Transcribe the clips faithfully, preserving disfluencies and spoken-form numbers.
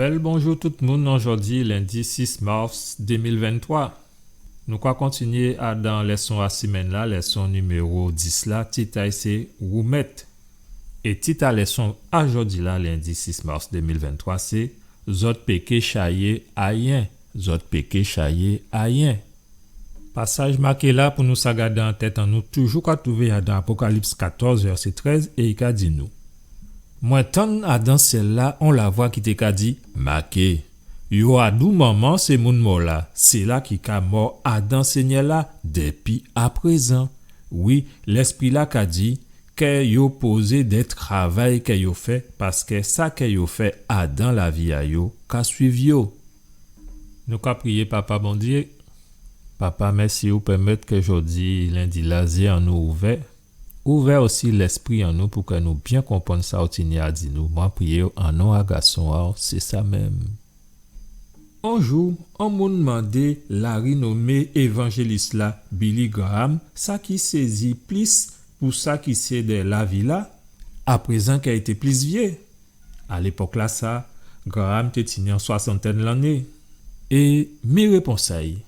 Bèl bonjou tout moun, nou jòdi lendi sis mas dé mil venntwa. Nou ka kontinyé adan lèson a simenn-la, lèson niméwo dis la, tit a'y sé Woumèt. É tit a lèson a jòdi-la, lendi sis mas dé mil venntwa, sé Zòt pé ké chayé ayen, zòt pé ké chayé ayen. Pasaj maké-la pou nou sa gadé an tèt an nou toujou ka twouvé adan Apokalips katòz, vèsé trèz, é i ka di nou: Mwen tann adan syèl-la on lavwa ki té ka di: Maké, yo adou manman sé moun mò la, séla ki ka mò adan Sényè-la dépi aprézan. Wi, Lèspri-la ka di, kè yo pozé dè travay kè yo fè, paskè sa kè yo fè adan lavi a yo ka swiv yo. Nou ka priyé. Papa Bondyé, Papa, mèsi ou pèmèt kè jòdi lendi-la zyé an nou ouvè. Ouvè osi lèspri an nou pou kè nou byen konprann sa ou tini a di nou. Mwen priyé'w an non a Gason a'w, sé sa menm. On jou, on moun mandé larinomé évanjélis-la, Billy Graham, sa ki sézi plis pou sa ki sé dè lavi-la, aprézan kè i té plis vyé. A lépòk-lasa, Graham té tini on swasantèn lanné. É mi répons a'y: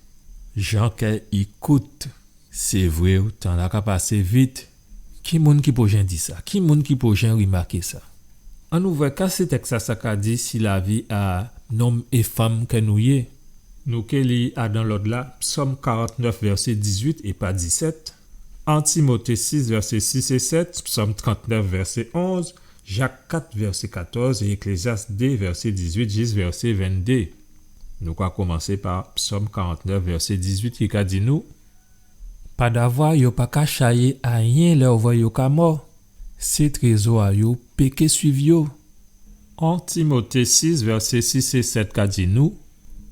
Jan kè i kout. Sé vré, tan-la ka pasé vit. Ki moun ki po jen di sa? Ki moun ki po jen rimaké sa? Annou vwè ka sé tèks-lasa ka di si lavi a nonm é fanm kè nou yé. Nou ké li adan lòd-la, Psòm karantnèf, vèsé dizuit é pa disèt, An Timoté sis, vèsé sis é sèt, Psòm trantnèf, vèsé onz, Jak kat, vèsé katòz, é Eklézyas dé, vèsé dizuit jis vèsé venndé. Nou ka komansé pa Psòm karantnèf, vèsé dizuit, ki ka di nou: Padavwa yo pa ka chayé ayen lè ou vwè yo ka mò, sé trézò a yo pé ké swiv yo. An Timoté sis, vèsé sis é sèt ka di nou: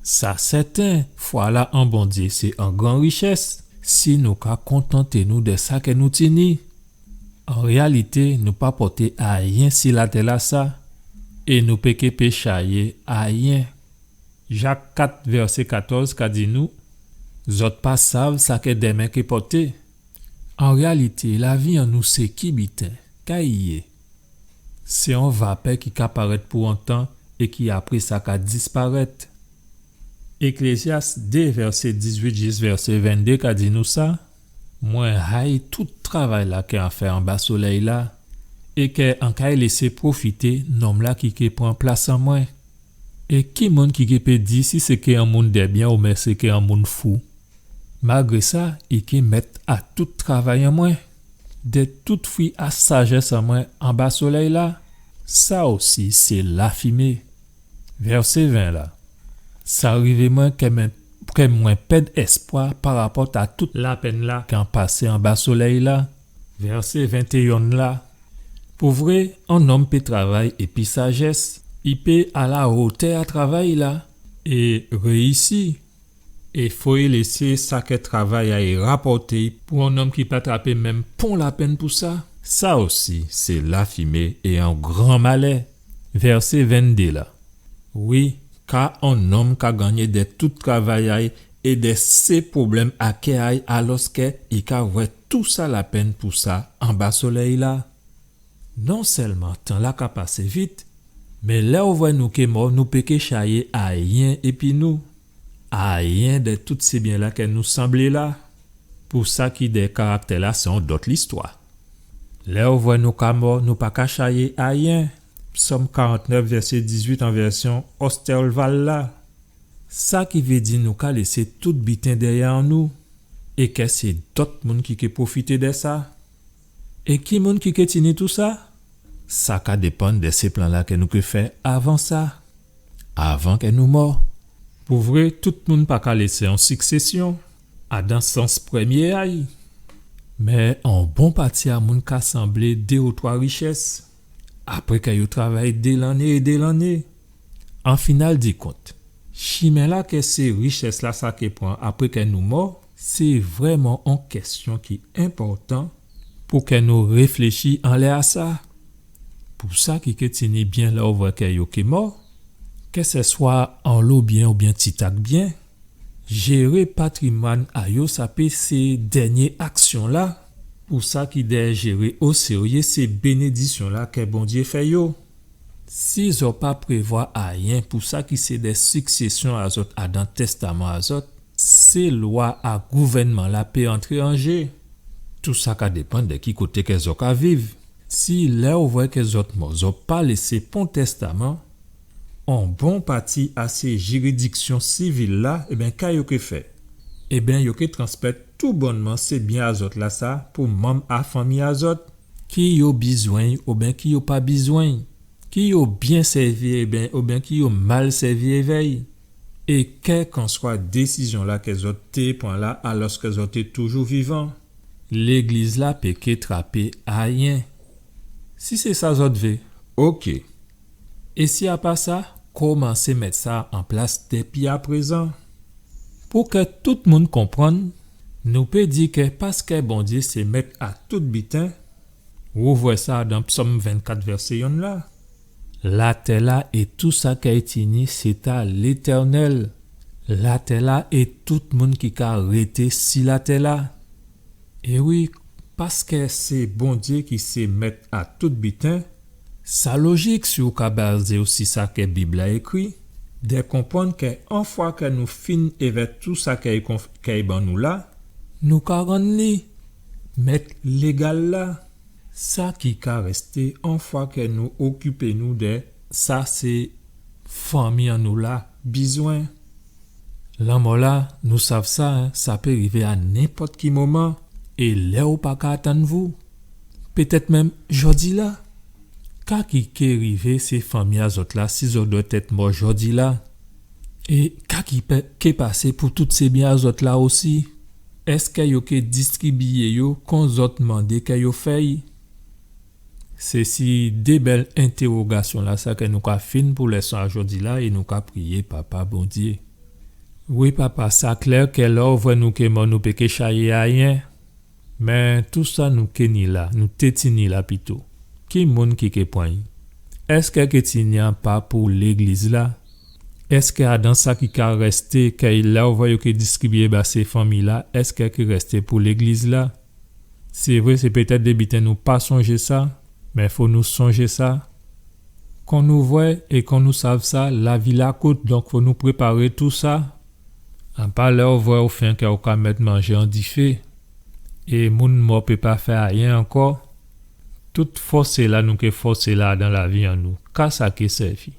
Sa sèten, fwa-la an Bondyé sé on gran richès, si nou ka kontanté nou dè sa kè nou tini. An réyalité, nou pa pòté ayen si latè-lasa, é nou pé ké pé chayé ayen. Jak kat, vèsé katòz ka di nou: Zòt pa sav sa kè dèmen ké pòté. An réyalité, lavi an nou sé ki biten, ka i yé? Sé on vapè ki ka parèt pou on tan é ki apré sa ka disparèt. Eklézyas dé, vèsé dizuit jis vèsé venndé ka di nou sa: Mwen hay tout travay-la kè an fè anba solèy-la, é kè an kay lésé pwofité nonm-la ki ké pran plas an mwen. É ki moun ki ké pé di si sé ké on moun dè byen oubyen sé ké on moun fou? Malgré sa, i ké mèt a tout travay an mwen, dè tout fwi a sajès an mwen anba solèy-la. Sa osi sé lafimé. Vèsé ven la. Sa rivé mwen kè mwen, kè mwen pèd èspwa parapòt a tout lapenn-la kè an pasé anba solèy-la. Vèsé ventéyen la. Pou vré, on nonm pé travay épi sajès, i pé a la wotè a travay-la é réyisi. É fo i lésé sa kè travay-la i rapòté pou on nonm ki pa trapé menm pon lapenn pou sa. Sa osi sé lafimé é on gran malè. Vèsé venndé la. Wi, ka on nonm ka gannyé dè tout travay a'y é dè sé pwoblèm a kè a'y, alòskè i ka vwè tousa lapenn pou sa anba solèy-la. Non sèlman tan-la ka pasé vit, mé lè ou vwè nou ké mò, nou pé ké chayé ayen épi nou. Ayen dè tout sé byen-la kè nou sanblé la. Pou sa ki dè karaktè-la, sé on dòt listwa. Lè ou vwè nou ka mò, nou pa ka chayé ayen. Psòm karantnèf, vèsé dizuit an vèsyon Ostervald la. Sa ki vé di nou ka lésé tout biten dèyè an nou, é kè sé dòt moun ki ké pwofité dè sa. É ki moun ki ké tini tousa? Sa ka dépann dè sé plan-la kè nou ké fè avan sa, avan kè nou mò. Pou vré, tout moun pa ka lésé on siksésyon, adan sans prèmyé a'y. Mé on bon pati a moun ka sanblé dé ou twa richès, apré kè yo travay dé lanné é dé lanné. An final di kont, chimen-la kè sé richès-lasa ké pran apré kè nou mò, sé vrèman on kèsyon ki enpòtan pou kè nou réfléchi anlè a sa. Pou sa ki ké tini byen lè ou vwè kè yo ké mò, kè sé swa onlo byen oubyen titak byen, jéré patrimwàn a yo, sa pé sé dènyé aksyon-la. Pou sa ki dèyè jéré o séryé sé bénédisyon-la kè Bondyé fè yo. Si zòt pa prévwa ayen pou sa ki sé dè siksésyon a zòt adan tèstaman a zòt, sé lwa a gouvènman-la pé antré an jé. Tousa ka dépann dè ki koté kè zòt ka viv. Si lè ou vwè kè zòt mò, zòt pa lésé pon tèstaman, on bon pati a sé jiridiksyon sivil-la, ében, ka yo ké fè? Ében, yo ké transmèt toubònman sé byen a zòt lasa pou manm a fanmi a zòt. Ki yo bizwen oubyen ki yo pa bizwen, ki yo byen sèvi oubyen, oubyen ki yo mal sèvi évè'y. É kèlkanswa désizyon-la kè zòt té pran la alòskè zòt té toujou vivan, légliz-la pé ké trapé ayen. Si sé sa zòt vé, oké. É si a pa sa, komansé mèt sa an plas dépi aprézan. Pou kè tout moun konprann, nou pé di kè paskè Bondyé sé mèt a tout biten, ou vwè sa dan Psòm vennkat vèsé yonn la. Latè-la é tou sa kè i tini sé ta Létènèl. Latè-la é tout moun ki ka rété si latè-la. É wi, paskè sé Bondyé ki sé mèt a tout biten, sa lojik si ou ka bazé'w si sa kè Bib-la ékri, dè konprann kè on fwa kè nou fin évè tou sa kè i konf-, kè i ban nou la, nou ka rann li mèt légal la. Sa ki ka rèsté on fwa kè nou okipé nou dè sa sé fanmi an nou la bizwen. Lanmò-la, nou sav sa, en, sa pé rivé a nenpòt ki moman, é lè ou pa ka atann vou. Pétèt menm jòdi-la. Ka ki ké rivé sé fanmi a zòt la si zòt dwèt èt mò jòdi-la? É ka ki pé, ké pasé pou tout sé byen a zòt la osi? Èskè yo ké distribiyé yo kon zòt mandé kè yo fè'y? Sé si dé bèl entèwogasyon-lasa kè nou ka fin pou lèson a jòdi-la é nou ka priyé Papa Bondyé. Wi, Papa, sa klè kè lè ou vwè nou ké mò, nou pé ké chayé ayen. Mé tou sa nou ké ni la, nou té tini la pito, ki moun ki ké pran'y? Èskè ké tini an pa pou légliz-la? Èskè adan sa ki ka rèsté, kè lè ou vwè yo ké distribiyé ba sé fanmi-la, èskè ké rèsté pou légliz-la? Sé vré, sé pétèt dé biten nou pa sonjé sa, mé fò nou sonjé sa. Kon nou vwè é kon nou sav sa, lavi-la kout, donk fò nou préparé tou sa. Apa lè ou vwè ou fen kè ou ka mèt manjé an difé, é moun mò pé pa fè ayen ankò. Tout fòsé-la nou ké fòsé la dan lavi an nou, ka sa ké sèvi?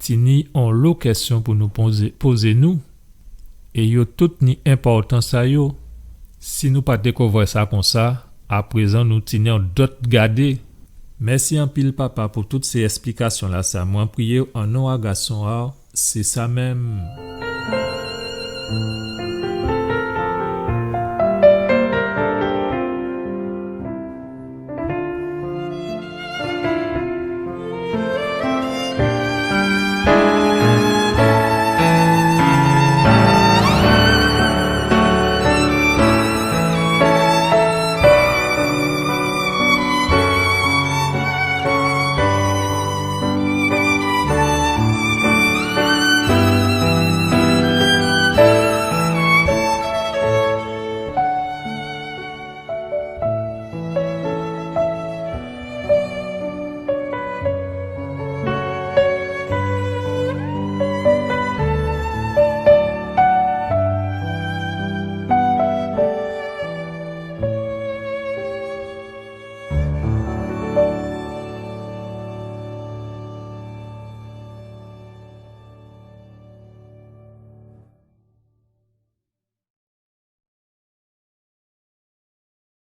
Tini onlo kèsyon pou nou pozé, pozé nou, é yo tout ni enpòtans a yo. Si nou pa té ko vwè sa konsa, aprézan nou tini on dòt gadé. Mèsi anpil, Papa, pou tout sé èsplikasyon-lasa. Mwen priyé'w an non a Gason a'w, sé sa menm.